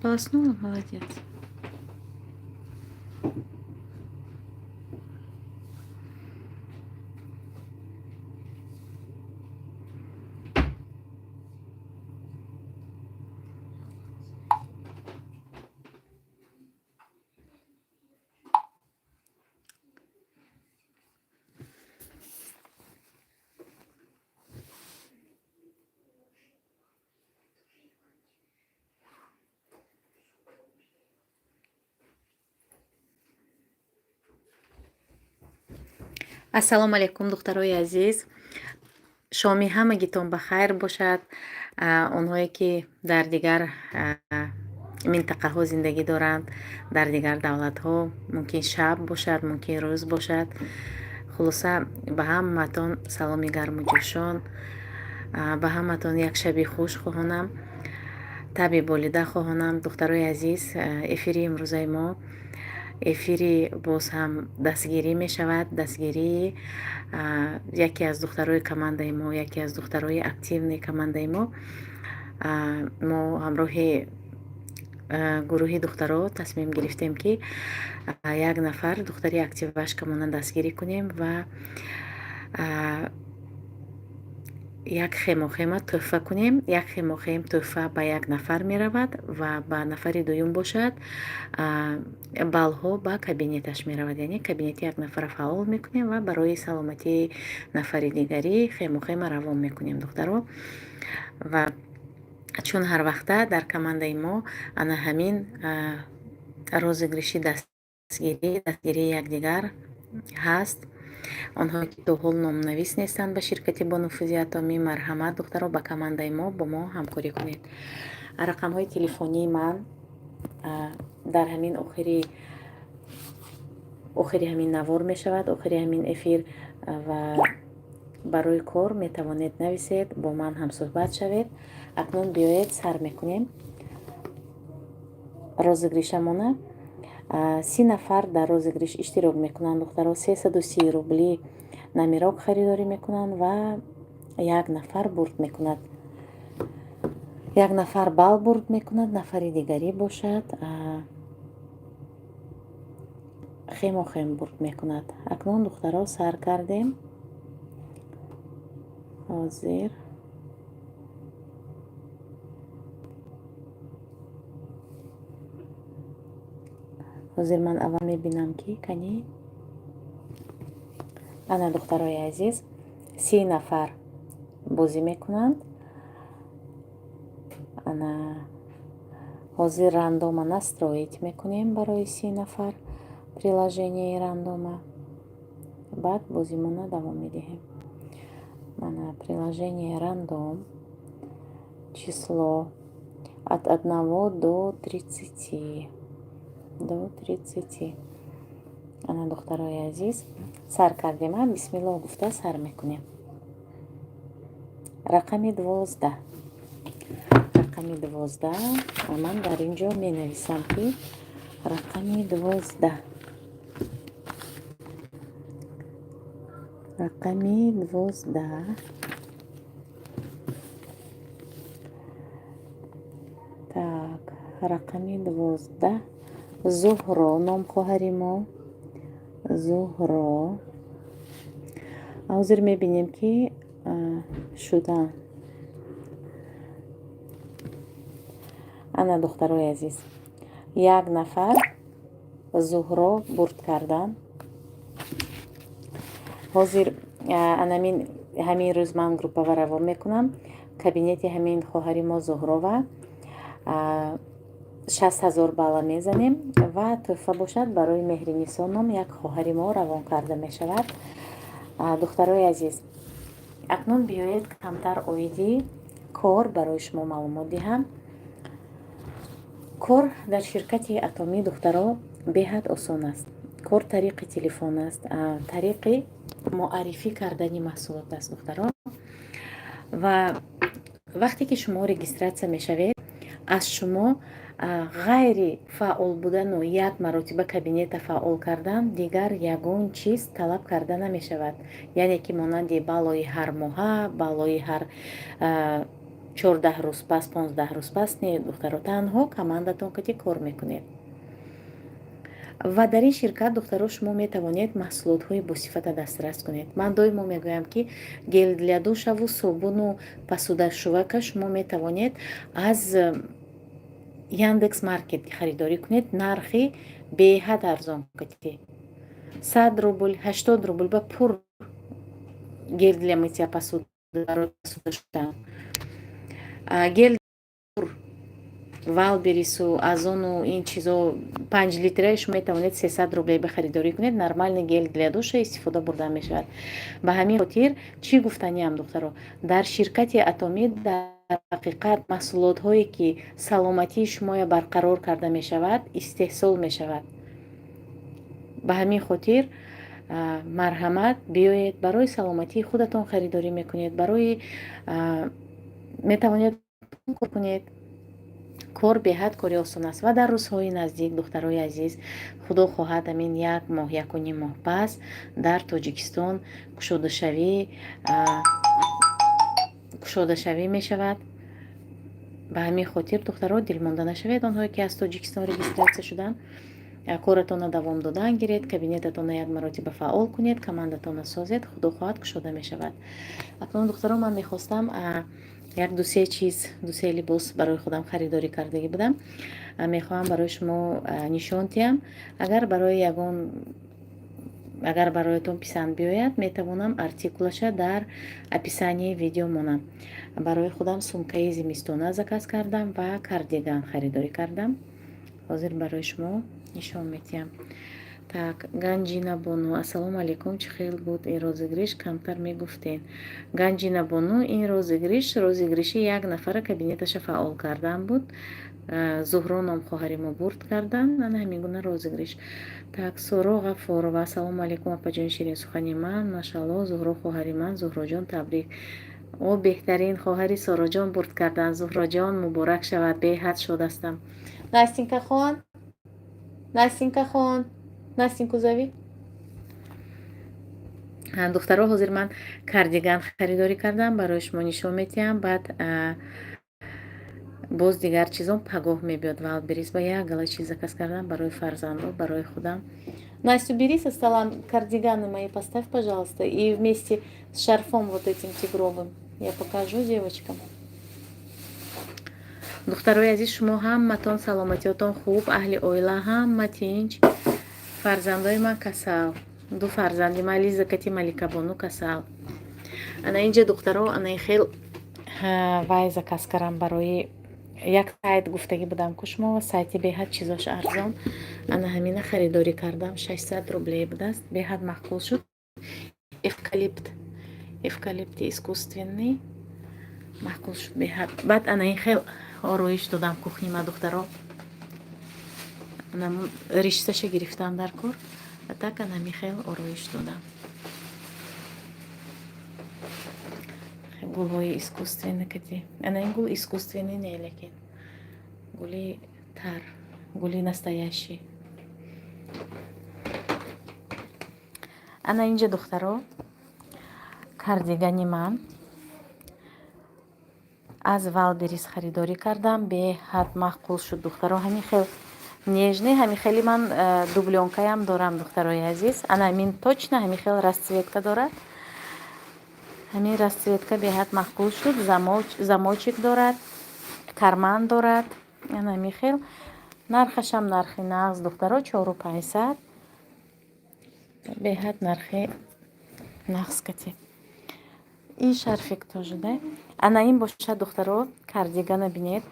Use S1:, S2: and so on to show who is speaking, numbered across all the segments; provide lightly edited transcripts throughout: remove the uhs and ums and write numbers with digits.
S1: Сполоснула? Молодец. Ассалому алайкум, духтарои азиз, шоми ҳамагитон ба хайр бошад. Онҳое ки дар дигар минтақаҳо зиндагӣ доранд, дар дигар давлатҳо, мумкин шаб бошад, мумкин рӯз бошад. Хулоса, ба ҳаматон саломи гарму ҷӯшон, ба ҳаматон як шаби хуш хоҳонам, таби болида хоҳонам. Духтарои азиз, эфири имрӯзаи мо эфири боз ҳам дастгирӣ мешавад, дастгирии яке аз духтарои командаи мо, яке аз духтарои активный командаи мо. Мо ҳамроҳи гурӯҳи духтаро тасмим гирифтем, ки як нафар духтари активашкамона дастгирӣ кунем ва як хемохема тӯҳфа кунем. Як хемохем тӯҳфа ба як нафар меравад ва ба нафари дуюм бошад, баллҳо ба кабинеташ меравад. Яъне кабинети як нафара фаъол мекунем ва барои саломатии нафари дигарӣ хемохема равон мекунем, духтаро. Ва чун ҳар вақта дар командаи мо ана ҳамин розыгрыши дастгирӣ, дастгирии якдигар ҳаст, онҳое ки то ҳол номнавис нестанд ба ширкати бонуфузи Атомӣ, марҳамат, духтаро, ба командаи мо, бо мо ҳамкорӣ кунед. Рақамҳои телефонии ман дар ҳамин охири ҳамин навор мешавад, охири ҳамин эфир, ва барои кор метавонед нависед, бо ман ҳамсӯҳбат шавед. Акнун биёед, сар мекунем розыгрышамона. 30 нафар дар розыгрыш иштирок мекунанд, духтаро. 330 рубли номерок харидорӣ мекунанд ва як нафар бурд мекунад, як нафар балл бурд мекунад, нафари дигарӣ бошад, хемохем бурд мекунад. Акнун, духтаро, сар кардем. Ҳозир ман аввал мебинам, ки кани. Ана, духтарои азиз, 30 нафар бозӣ мекунанд. Ана ҳозир рандома настроить мекунем барои 30 нафар, приложениеи рандома, баъд бозимона давом медиҳем. Мана приложение рандом, число от 1 до 30, до 30. Ана, духтарои азиз, сар кардем. А бисмиллоҳ гуфта сар мекунем. Рақами 12, рақами 12. Ман дар ин ҷо менависам, ки рақами 12, рақами 12. Так, рақами 12, Зуҳро ном хоҳари мо, Зуҳро. Ҳозир мебинем, ки шудан. Ана, духтарои азиз, як нафар, Зуҳро, бурд кардан. Ҳозир анамин ҳамин рӯз ман группава равон мекунам кабинети ҳамин хоҳари мо Зуҳрова. 60 000 балла мезанем ва тӯҳфа бошад, барои Меҳринисо ном як хоҳари мо равон карда мешавад. Духтарои азиз, акнун биёед, камтар оиди кор барои шумо маълумот диҳам. Кор дар ширкати Атомӣ, духтаро, беҳад осон аст. Кор тариқи телефон аст, тариқи муаррифӣ кардани маҳсулот аст, духтаро. Ва вақте ки шумо регистрация мешавед, аз шумо ғайри фаъол будану як маротиба кабинета фаъол кардан дигар ягон чиз талаб карда намешавад. Яъне ки монанди баллои ҳар моҳа, баллои ҳар 14 рӯз пас, 15 рӯз пас не, духтаро, танҳо командатон кати кор мекунед. Ва дар ин ширкат, духтаро, шумо метавонед маҳсулотҳои босифата дастрас кунед. Ман доимо мегӯям, ки гель для душа ву собуну посудашувака шумо метавонед аз Яндекс Маркет харидорӣ кунед, нархи беҳад арзон кати, 100 рубл, 80 рубл ба пур гель для мытья посуды, барои посуда шудан, гель Вайлдберрису, Озону, ин чизо 5 литра шумо метавонед 300 рублей ба харидорӣ кунед. Нормальный гель для душа истифода бурда мешавад. Ба ҳамин хотир чӣ гуфтаниам, духтаро: дар ширкати Атомӣ дар ҳақиқат маҳсулотҳое, ки саломатии шумоя барқарор карда мешавад, истеҳсол мешавад. Ба ҳамин хотир марҳамат, биёед, барои саломатии худатон харидорӣ мекунед, барои метавонед кор кунед. Кор беҳад кори осон аст. Ва дар рӯзҳои наздик, духтарои азиз, худо хоҳад, амин як моҳ, 1,5 моҳ пас дар Тоҷикистон кушодашавӣ мешавад. Ба ҳамин хотир, духтаро, дилмонда нашавед. Онҳое, ки аз Тоҷикистон регистрация шуданд, коратонро давом додан гиред, кабинетатонро як маротиба фаъол кунед, командатонро созед, худо хоҳад, кушода мешавад. Акнун, духтаро, ман мехостам як дусе чиз, дусе либос барои худам харидорӣ кардагӣ будам, мехоҳам барои шумо нишон диҳам. Агар барои ягон, агар бароятон писанд биёяд, метавонам артикулаша дар описании видео монам. Барои худам сумкаи зимистона заказ кардам ва кардиган харидорӣ кардам. Ҳозир барои шумо нишон медиҳам. Так, Ганҷина Бону: «Ассалому алайкум, чӣ хел буд ин розыгрыш, камтар мегуфтен?» Ганҷина Бону, ин розыгрыш, розыгрыши як нафара кабинеташа фаъол кардан буд. Зуҳро ном хоҳари мо бурд кардан. Ана ҳамин гуна розыгрыш. Так, Соро Ғаффорова: «Ассалому алайкум, апаҷони ширинсухани ман, машаалло, Зуҳро хоҳари ман, Зуҳроҷон, табрик!» О, беҳтарин хоҳари Сороҷон бурд кардан. Зуҳроҷон, муборак шавад, беҳад шод ҳастам. Настенька хон, Настенька хон, Настеньку зови. Духтаро, ҳозир ман кардиган харидорӣ кардам, барои шумо нишон медиҳам. Баъд боз дигар чизон пагоҳ мебиёд. Вайлдберриз ба як гала чиз заказ кардам барои фарзандо, барои худам. Настю, убери со стола кардиганы мои, поставь, пожалуйста, и вместе с шарфом вот этим тигровым. Я покажу девочкам. Духтарои азиз, шумо ҳаматон саломатиётон хуб, аҳли оила ҳама тинч? Фарзандои ман касал, ду фарзанди ман, Лиза кати Маликабону, касал. Ана инҷа, духтаро, ана хел вай заказ кардам барои як сайт, гуфтагӣ будам ку шумо, сайти беҳад чизош арзон. Ана ҳамина харидорӣ кардам, 600 рублей будааст, беҳад маъқул шуд. Эвкалипт, эвкалипти искусственный, маъқул шуд беҳад. Баъд ана ин хел ороиш додам кухнима, духтаро, ришташа гирифтам дар кор. Так, ана михел ороиш додам, гулҳои искусственный кати. Ана ин гул искусственный не, лекин гули тар, гули настоящий. Ана инҷа, духтаро, кардигани ман аз Вайлдберриз харидорӣ кардам, беҳад маъқул шуд, духтаро. Ҳамин хел нежный, ҳамин хели ман дублёнкаям дорам, духтарои азиз. Ана ҳамин точно ҳамин хел расцветка дорад. Ҳамин расцветка беҳад маъқул шуд. Замочек дорад, карман дорад. Ана ҳамин хел, нархашам нархи нағз, духтаро, 4500, беҳад нархи нағз кати. И шарфик тоже да. Ана ин бошад, духтаро, кардигана бинед,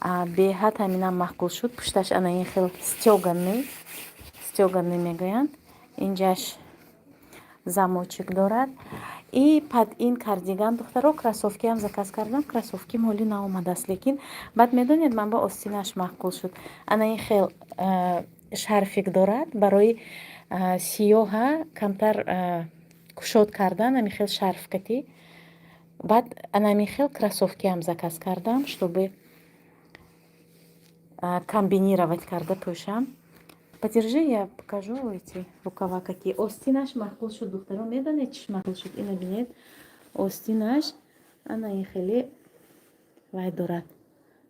S1: беҳад ҳаминам маъқул шуд. Пушташ ана ин хел стёганый, стёганый мегӯянд, инҷаш замочек дорад. И под ин кардиган, духтаро, кроссовкиам заказ кардам. Кроссовким ҳоли наомадааст, лекин баъд медонед, ман ба остинаш маъқул шуд. Ана ин хел шарфик дорад, барои сиёҳа камтар кушод кардан, ҳамин хел шарф кати. Баъд ана ҳамин хел кроссовкиам заказ кардам, чтобы комбинировать карда пӯшам. Подержи, я покажу эти рукава какие. Остинаш маъқул шуд, духтаро, медонед, чиш маъқул шуд? Ина бинед, остинаш ана ин хеле. Вай дорад,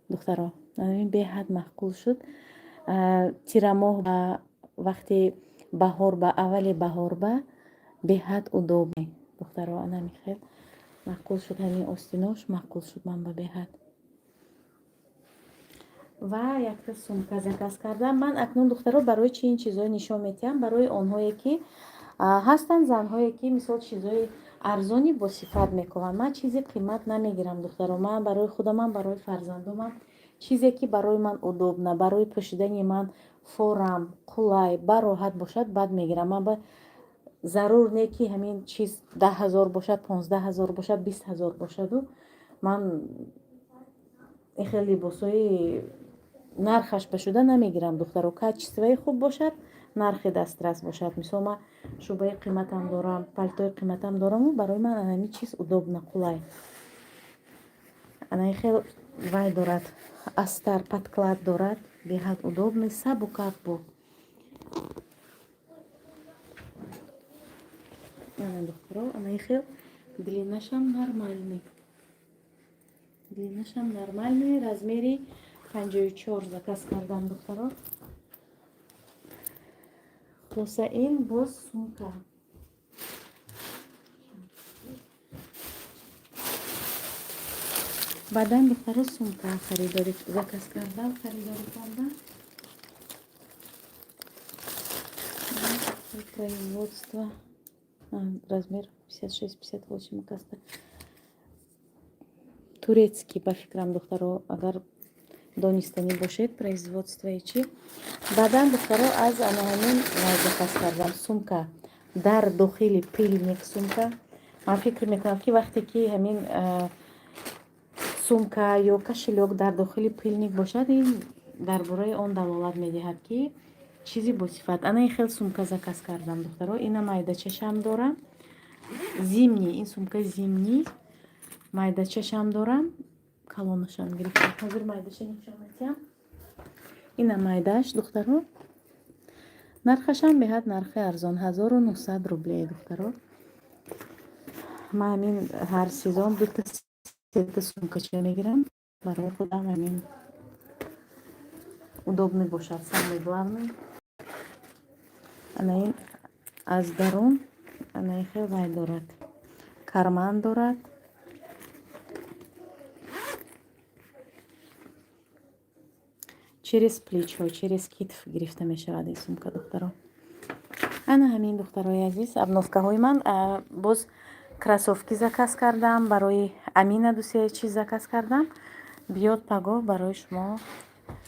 S1: духтаро, ин беҳад маъқул шуд. Тирамоҳ ба вақти баҳор, ба аввали баҳор ба беҳад удобный, духтаро. Анами хел маъқул шуд, ҳамин остинош маъқул шуд ман ба беҳад. Ва якта сумка заказ кардам ман. Акнун, духтаро, барои чи ин чизҳои нишон медиҳам? Барои онҳое, ки ҳастанд, занҳое, ки мисол чизҳои арзони бо сифат мекунанд. Ман чизи қимат намегирам, духтаро. Ман барои худамам, барои фарзандомам чизе, ки барои ман удобно, барои пӯшидани ман форам, қулай, бароҳат бошад, баъд мегирам. Ман ба зарур не, ки ҳамин чиз 10 000 бошад, 15 000 бошад, 20 000 бошаду. Ман ин хел либосҳои нархаш ба шуда намегирам, духтаро. Качествои хуб бошад, нархи дастрас бошад. Мисол, ман шубаи қиматам дорам, палтои қиматам дораму барои ман ҳамин чиз удобно, қулай. Ана хел вай дорад, астар, подклад дорад, беҳад удобный, сабукак бу. Ана, духтаро, ана хел длинашам нормальный, длинашам нормальный, размери 54 заказ кардам, духтаро. Хулоса, ин боз сумка. Баъдан, духтаро, сумка харидорӣ заказ кардам, харидорӣ кардам. Производство, размер 56-58 каста, турецкий ба фикрам, духтаро, агар донистанӣ бошед производствои чӣ. Баъдан, духтаро, аз ана ҳамин заказ кардам сумка дар дохили пыльник сумка. Ман фикр мекунам, ки вақте ки ҳамин сумка ё кошелёк дар дохили пыльник бошад, ин дар бораи он далолат медиҳад, ки чизи босифат. Ана ин хел сумка заказ кардам, духтаро. Ина майдачашам дорам, зимний, ин сумка зимний, майдачашам дорам, калонашам гирифтам. Ҳозир майдаша нишон медиҳам. Ина майдааш, духтаро. Нархашам беҳад нархи арзон, 1900 рублей, духтаро. Ман ҳамин ҳар сезон дута, сета сумкача мегирам барои худам, ҳамин удобный бошад, самый главный. Ана ин аз дарун ана ин хел вай дорад, карман дорад. Через плечо, через китф гирифта мешавад ин сумка, духтаро. Ана ҳамин, духтарои азиз, обновкаҳои ман. Боз кроссовки заказ кардам барои Амина, дусе чиз заказ кардам. Биёд пагоҳ, барои шумо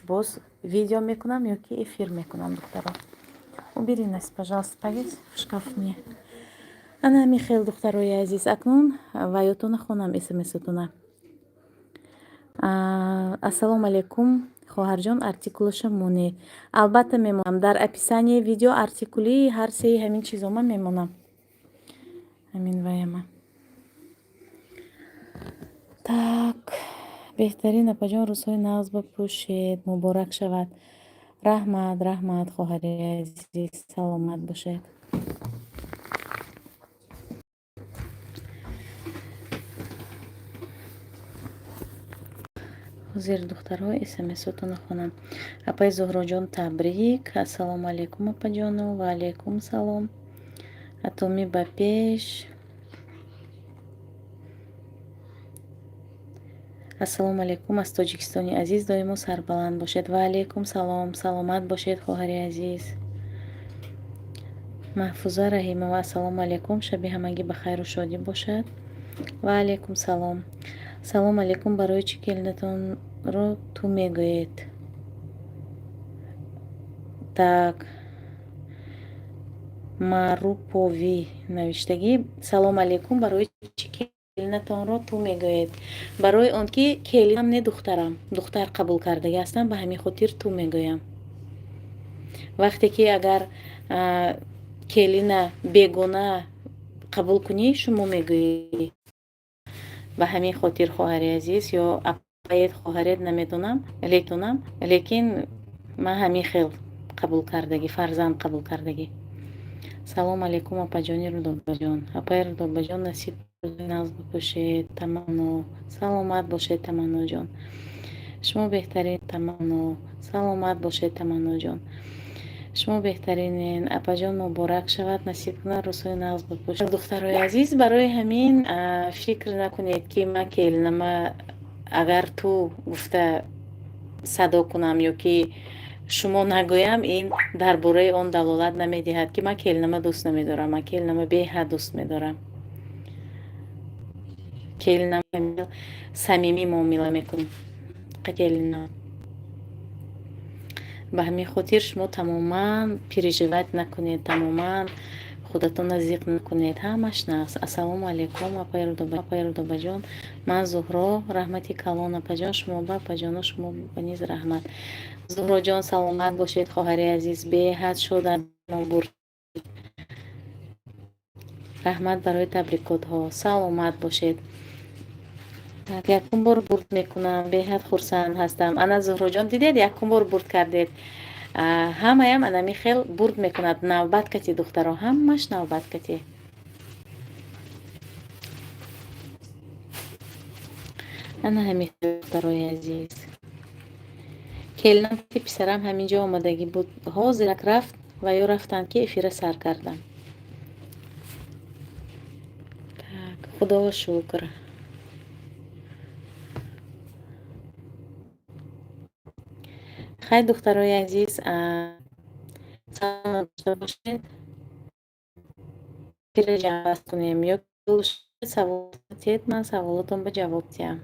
S1: боз видео мекунам ё ки эфир мекунам, духтаро. Убери, Настя, пожалуйста, повесь в шкаф мне. Ана ҳамин хел, духтарои азиз. Акнун ваётона хонам, смсотона. Ассалому алайкум, хоҳарҷон, артикулаша монед. Албатта, мемонам. Дар описании видео артикули ҳар сеи ҳамин чизома мемонам, ҳамин ваяма. Так, беҳтарин, апаҷон, рӯзҳои нағз бипӯшед, муборак шавад. Раҳмат, раҳмат, хоҳари азиз, саломат бошед. Ҳозир, духтарҳо, смсотонро хонам. Апаи Зуҳроҷон, табрик. Ассалому алайкум, апаҷону. Ва алайкум салом. Атоми ба пеш. Ассалому алайкум аз Тоҷикистони азиз, доимо сарбаланд бошед. Ва алайкум салом, саломат бошед, хоҳари азиз. Маҳфуза Раҳимова: ассалому алайкум, шаби ҳамагӣ ба хайру шодӣ бошад. Ва алайкум салом. Салом алайкум, барои чӣ келинатонро ту мегӯед? Так, Маърупови навиштагӣ: салом алайкум, барои чӣ келинатонро ту мегӯед? Барои он ки келинам не, духтарам, духтар қабул кардагӣ ҳастам, ба ҳамин хотир ту мегӯям. Вақте ки агар келина бегона қабул кунӣ, шумо мегӯӣ. Ба ҳамин хотир, хоҳари азиз, ё апаед, хоҳаред, намедонам, лекин ман ҳамин хел қабул кардагӣ, фарзанд қабул кардагӣ. Салом алайкум, апаҷони Рудобаҷон. Апаи Рудобаҷон, насиб. Нағз бипӯшед, Таманно. Саломат бошед, Таманноҷон. Шумо беҳтарин, Таманно. Саломат бошед, Таманноҷон. Шумо беҳтаринен, апаҷон. Муборак шавад, насиб кунад, рӯзҳои нағз бипӯшед. Духтарои азиз, барои ҳамин фикр накунед, ки ман келинама агар ту гуфта садо кунам ё ки шумо нагӯям, ин дар бораи он далолат намедиҳад, ки ман келинама дӯст намедорам. Ман келинама беҳад дӯст медорам. Келинам самимӣ муомила мекунем келинам. Ба ҳамин хотир шумо тамоман переживать накунед, тамоман худатонро зиқ накунед, ҳамаш нағз. Ассалому алайкум, апаи Рудобаҷон, ман Зуҳро. Раҳмати калон, апаҷон, шумо ба апаҷоно, шумо ба низ раҳмат. Зуҳроҷон, саломат бошед, хоҳари азиз, беҳад шодам бурд. Раҳмат барои табрикотҳо, саломат бошед. Якум бор бурд мекунам, беҳад хурсанд ҳастам. Ана, Зуҳроҷон, дидед, якум бор бурд кардед. Ҳамаям анами хел бурд мекунад, навбат кати, духтаро, ҳамаш навбат кати. Ана ҳамин, духтарои азиз. Келинам, писарам ҳамин ҷо омадагӣ буд, ҳозирак рафт ва ё рафтанд, ки эфира сар кардам. Так, худо шукр. Хайр, духтарои азиз, саломат дошта бошед. Эфира ҷамъбаст кунем ё савол диҳед, ман саволотон ба ҷавоб диҳам.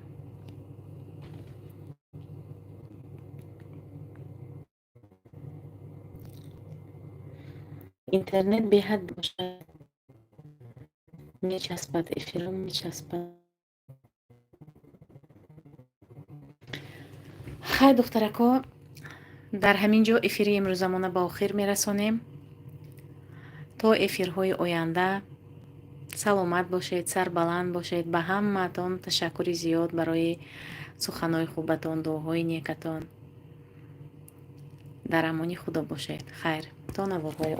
S1: Интернет беҳад бошад, мечаспад, эфиром мечаспад. Хайр, духтарако, дар ҳамин ҷо эфири имрӯзамона ба охир мерасонем. То эфирҳои оянда саломат бошед, сарбаланд бошед. Ба ҳамаатон ташаккури зиёд барои суханҳои хубатон, дуоҳои некатон. Дар амони Худо бошед. Хайр, то наворҳои.